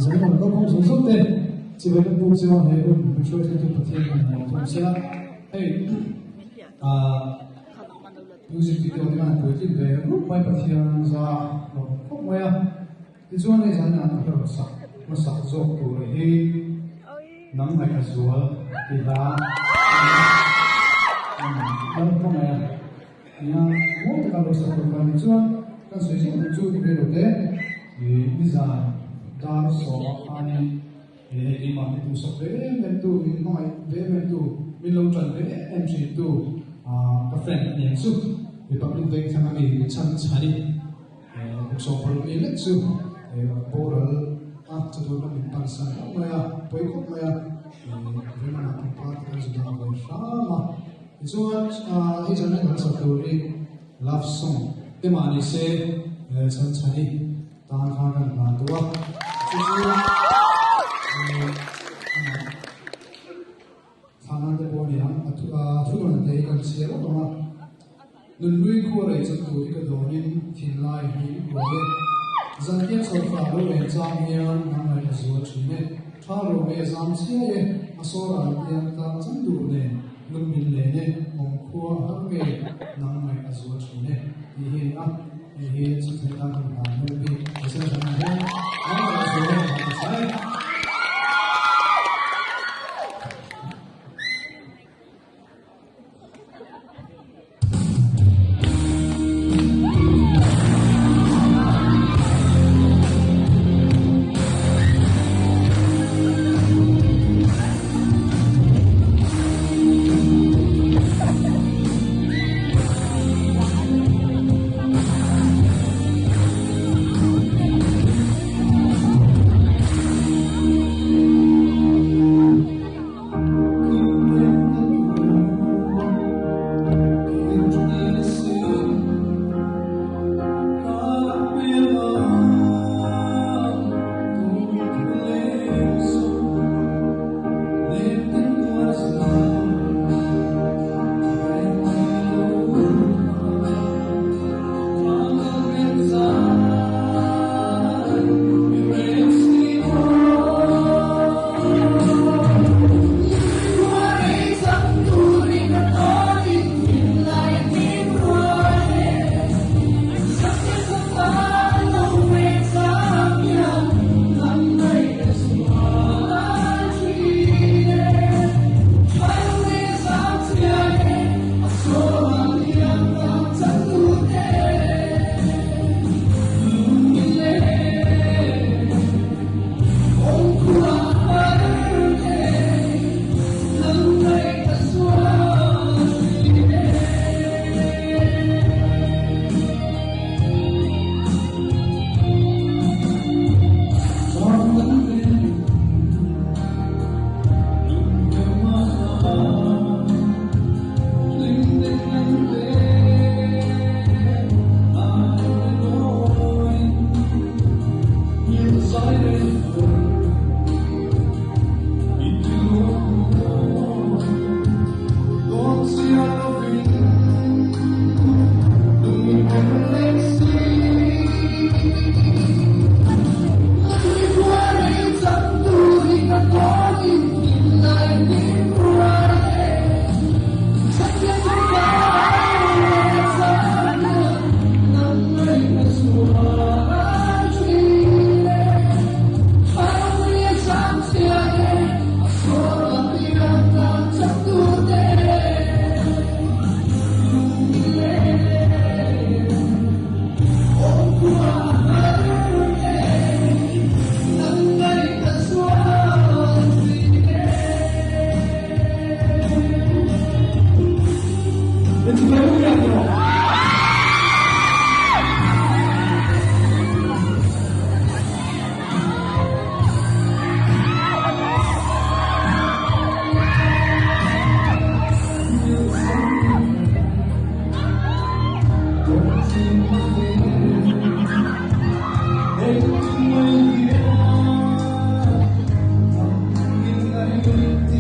Zan rawn kal khawm zawng zawng te chibai kan buk zeuh a, he hun min hruai thlengtu Pathian hian a lo thawm sela. Hei ah music video te khan puitling ve rup mai Pathian za hlawm khawp mai a. Tichuan hei zan ah ka rawn sak hmasak zawk tur hi nang ngaih a zual ti hla a ni a, lalpa ngaih a. Nia, mawi taka lo sak tur kan nih chuan kan sawi zeuh duh chu ni ve lo te. Ih, nizan dar sawmah khanin he hei keimah mi duhsak ve em em tu, min hmangaih ve em em tu, min lo tan ve em em thin tu ah ka friend a ni ang chu. Republic Bank thlang ami chhan chhan i bawksawm paruk mi lek chu boral a chatuan ram min pan san hlauh mai a, pawi khawp mai a, ih, rinawmah pangpar te kan zu dah ve hram a. Tichuan hei chuan kan sak tur hi love song te mah ni se chhan chhani tan khan kan hlan duh a, chu chu thlan te pawh a ni ang a thunawn te hi kan chhiar awk ang a, nunhlui khua rei chak tur hi ka dawnin thinlai hi i kuai e, zantiang chhawrfa lo len chang hian nang ngaih a zual thin e, tha rawh nge zam chiai e, a sawr an tiang tlang chang duh nen. Lung min len e, awm khua har nge nang ngaih a zual thin e tih hi a ni a, hei hi chhunchhan tan kan hlan hmel bik Pathian hran ang hian nang ngaih a zual em tih ka hria e.